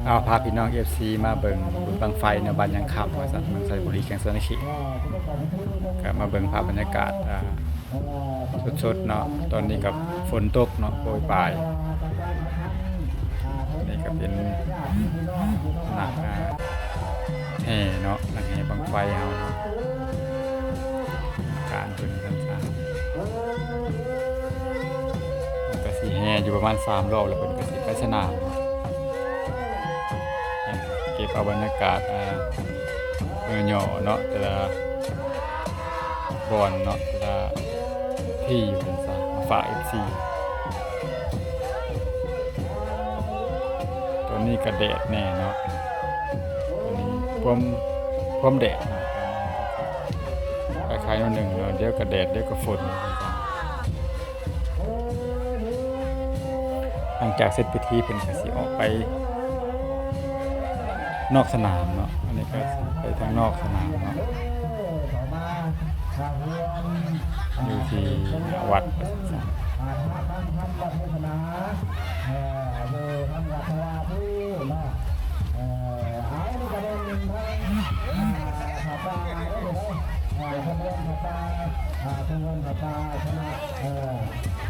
ເອົາ ພາພີ່ນ້ອງ ເອັຟຊີ ມາເບິ່ງບຸນບັ້ງໄຟເນາະ ບ້ານຍາງຄຳ ວ່າຊັ້ນ ເມືອງໄຊບູລີ ແຂວງສະຫວັນນະເຂດ. ກໍມາເບິ່ງພາບບັນຍາກາດ ອ່າ ສົດໆເນາະ. ຕອນນີ້ກໍຝົນຕົກເນາະ ໂປຍປາຍ. ນີ້ກໍເປັນນັກ ອ່າ ແຫ່ເນາະ ນັກແຫ່ບັ້ງໄຟເຮົາເນາະ. ການເພິ່ນຊັ້ນຊະ ເພິ່ນກໍຊິແຫ່ຢູ່ປະມານສາມຮອບ ແລ້ວເພິ່ນກໍຊິໄປສະໜາມ ເກັບເອົາບັນຍາກາດ ອ່າ ເອີ່ ຫຍໍ້ເນາະ ແຕ່ລະບ່ອນເນາະ ແຕ່ລະທີ່ຢູ່ຊັ້ນຊະ ມາຝາກ ເອັຟຊີ. ຕອນນີ້ກໍແດດແດ່ເນາະ ຕອນນີ້ພວມ ພວມແດດເນາະ ຄ້າຍໆໜ້ອຍໜຶ່ງເນາະ ດຽວກໍແດດ ດຽວກໍຝົນ. ຫຼັງຈາກເສັດພິທີ ເພິ່ນກໍຊິອອກໄປນອກສະໜາມເນາະ ອັນນີ້ກໍໄປທາງນອກສະໜາມເນາະ ຢູ່ທີ່ໜ້າວັດ. ພໍ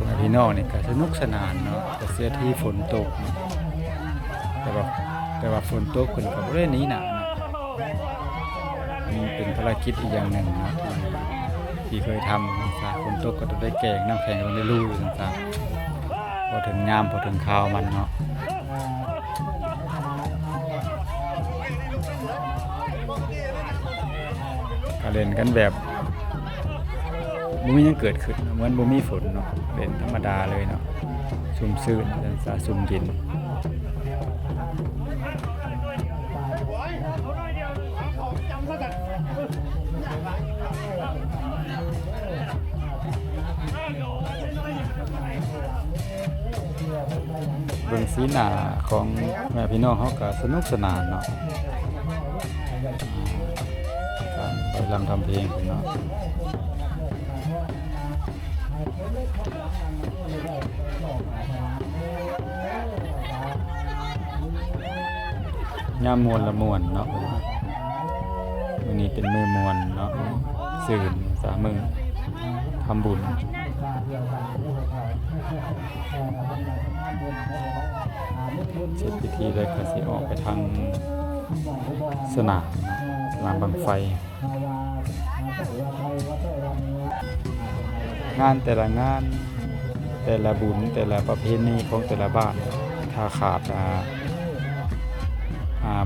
່ແມ່ພີ່ນ້ອງນີ້ກໍສະໜຸກສະໜານເນາະ ກໍເສຍທີ່ຝົນຕົກເນາະ ແຕ່ວ່າ ແຕ່ວ່າຝົນຕົກເພິ່ນກໍບໍ່ໄດ້ໜີໜ້າເນາະ. ອັນນີ້ເປັນພາລະກິດອີກຢ່າງໜຶ່ງເນາະ ທີ່ ທີ່ເຄີຍທຳ ຖ້າຝົນຕົກກໍຕ້ອງໄດ້ແກ່ງ ນ້ຳແຂງກໍຕ້ອງໄດ້ລຸຍ ວ່າຊັ້ນຊະ ພໍເຖິງຍາມ ພໍເຖິງຄາວມັນເນາະ. ກໍຫຼິ້ນກັນແບບບໍ່ມີຫຍັງເກີດຂຶ້ນເນາະ ເໝືອນບໍ່ມີຝົນເນາະ ຫຼິ້ນທຳມະດາເລີຍເນາະ ຊຸ່ມຊື່ນ ຊັ້ນຊະ ຊຸ່ມເຢັນ. ເບິ່ງສີໜ້າຂອງແມ່ພີ່ນ້ອງເຮົາກໍສະໜຸກສະໜານເນາະ ການໄປລຳທຳເພງເພິ່ນເນາະ. ຍາມມ່ວນລະມ່ວນເນາະ ມື້ນີ້ເປັນມື້ມ່ວນເນາະ ຊື່ນສາ ມື້ທຳບຸນ. ເສັດພິທີແລ້ວກໍຊິອອກໄປທາງສະໜາມ ສະໜາມບັ້ງໄຟ. ງານແຕ່ລະງານ ແຕ່ລະບຸນ ແຕ່ລະປະເພນີຂອງແຕ່ລະບ້ານ ຖ້າຂາດ ອ່າ ອ່າ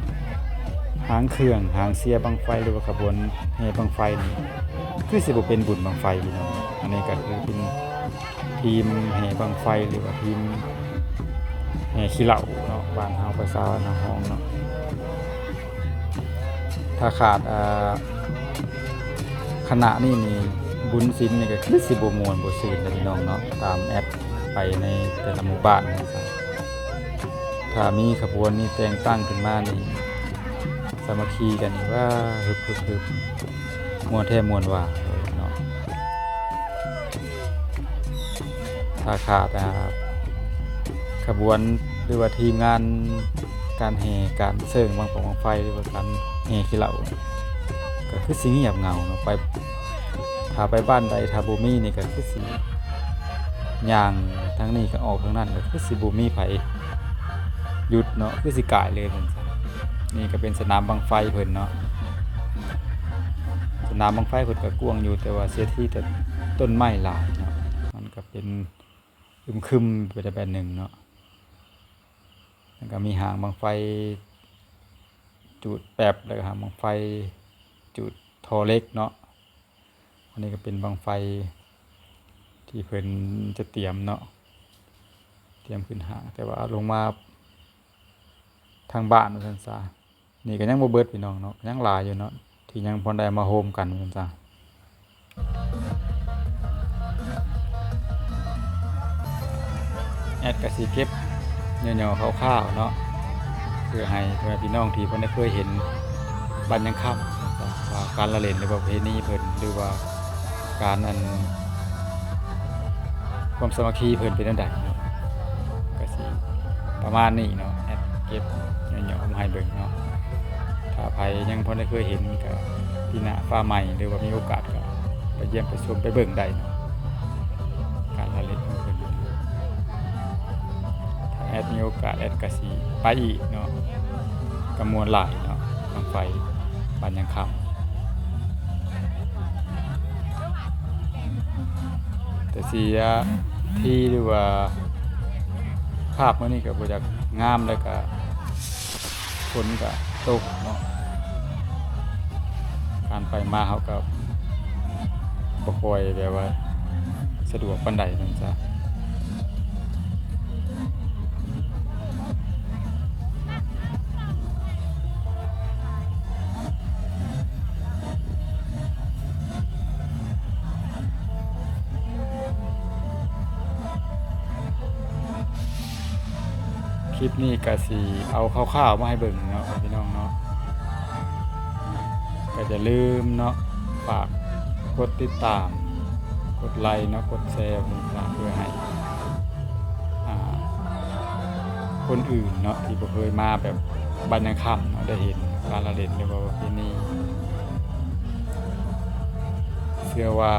ຫາງເຄື່ອງ ຫາງເຊຍບັ້ງໄຟ ຫຼືວ່າຂະບວນແຫ່ບັ້ງໄຟນີ້ ຄືຊິບໍ່ເປັນບຸນບັ້ງໄຟພີ່ນ້ອງ. ອັນນີ້ກໍຄືເປັນ ທີມແຫ່ບັ້ງໄຟ ຫຼືວ່າທີມແຫ່ຂີ້ເຫຼົ້າເນາະ ບ້ານເຮົາພາສານາຮອງເນາະ. ຖ້າຂາດ ອ່າ ຄະນະນີ້ນີ້ ບຸນສິນນີ້ກໍຄືຊິບໍ່ມ່ວນບໍ່ຊື່ນເດ້ພີ່ນ້ອງເນາະ. ຕາມແອັດໄປໃນແຕ່ລະໝູ່ບ້ານ ຖ້າມີຂະບວນມີແຕ່ງຕັ້ງຂຶ້ນມານີ້ ສາມັກຄີກັນນີ້ ວ້າ ຮຶບໆ ມ່ວນແທ້ມ່ວນວ່າເນາະ. ຖ້າຂາດ ອ່າ ຂະບວນ ຫຼືວ່າທີມງານການແຫ່ ການເສີງບັ້ງຟອງບັ້ງໄຟ ຫຼືວ່າການແຫ່ຂີ້ເຫຼົ້າ ກໍຄືຊິງຽບເຫງົາເນາະ. ໄປ ຖ້າໄປບ້ານໃດ ຖ້າບໍ່ມີນີ້ ກໍຄືຊິຍ່າງທາງນີ້ກໍອອກທາງນັ້ນ ກໍຄືຊິບໍ່ມີໃຜຢຸດເນາະ ຄືຊິກາຍເລີຍເພິ່ນ. ນີ້ກໍເປັນສະໜາມບັ້ງໄຟເພິ່ນເນາະ. ສະໜາມບັ້ງໄຟເພິ່ນກໍກວ້າງຢູ່ ແຕ່ວ່າເສຍທີ່ແຕ່ຕົ້ນໄມ້ຫຼາຍເນາະ ມັນກໍເປັນອຶມຄຶມໄປແບບໜຶ່ງເນາະ. ແລ້ວກໍມີຫາງບັ້ງໄຟຈູດແປັບ ແລ້ວກໍຫາງບັ້ງໄຟຈູດທໍ່ເຫຼັກເນາະ. ອັນນີ້ກໍເປັນບັ້ງໄຟທີ່ເພິ່ນຈະຕຽມເນາະ ຕຽມຂຶ້ນຫາງ ແຕ່ວ່າເອົາລົງມາທາງບ້ານວ່າຊັ້ນຊະ. ນີ້ກໍຍັງບໍ່ເບິດພີ່ນ້ອງເນາະ ຍັງຫຼາຍຢູ່ເນາະ ທີ່ຍັງບໍ່ໄດ້ເອົາມາໂຮມກັນວ່າຊັ້ນຊະ. ແອັດກໍຊິເກັບຫຍໍ້ໆ ຄ່າວໆ ເນາະ ເພື່ອໃຫ້ພໍ່ແມ່ພີ່ນ້ອງທີ່ບໍ່ໄດ້ເຄີຍເຫັນບ້ານຍາງຄຳ ວ່າການລະເລ່ນ ຫຼືວ່າປະເພນີເພິ່ນ ຫຼືວ່າການ ອັນ ຄວາມສາມັກຄີເພິ່ນເປັນແນວໃດເນາະ ກໍຊິປະມານນີ້ເນາະ. ແອັດ ເກັບຫຍໍ້ໆມາໃຫ້ເບິ່ງເນາະ. ຖ້າໃຜຍັງບໍ່ໄດ້ເຄີຍເຫັນກໍປີໜ້າຟ້າໃໝ່ ຫຼືວ່າມີໂອກາດກໍໄປຢ້ຽມໄປຊົມໄປເບິ່ງໄດ້ເນາະ ການລະເລັດຂອງເພິ່ນ. ຖ້າແອດມີໂອກາດ ແອດກໍຊິໄປອີກເນາະ ກໍມ່ວນຫຼາຍເນາະ ບັ້ງໄຟບ້ານຍາງຄຳ. ແຕ່ເສຍທີ ຫຼືວ່າພາບມື້ນີ້ກໍບໍ່ຢາກງາມ ແລ້ວກໍຝົນກໍຕົກເນາະ ການໄປມາເຮົາກໍບໍ່ຄ່ອຍແບບວ່າສະດວກປານໃດ ວ່າຊັ້ນຊະ. ຄລິບນີ້ກະຊິເອົາຄ່າວໆມາໃຫ້ເບິ່ງເນາະ ພີ່ນ້ອງເນາະ. ກະຢ່າລືມເນາະ ຝາກກົດຕິດຕາມ ກົດໄລເນາະ ກົດແຊເພື່ອໃຫ້ ອ່າ ຄົນອື່ນເນາະ ທີ່ບໍ່ເຄີຍມາແບບບ້ານຍາງຄຳເນາະ ໄດ້ເຫັນການລະເລັດ ຫຼືວ່າປະເພນີ. ເຊື່ອວ່າ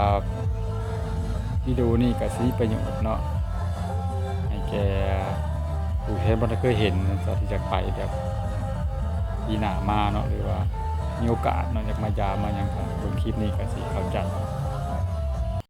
ວິດີໂອນີ້ກໍຊິມີປະໂຫຍດເນາະ ໃຫ້ແກ່ຜູ້ທີ່ບໍ່ໄດ້ເຄີຍເຫັນ ທີ່ຢາກໄປແບບປີໜ້າມາເນາະ ຫຼືວ່າມີໂອກາດເນາະ ຢາກມາຢາມມາຫຍັງ ກໍເບິ່ງຄລິບນີ້ກໍຊິເຂົ້າໃຈ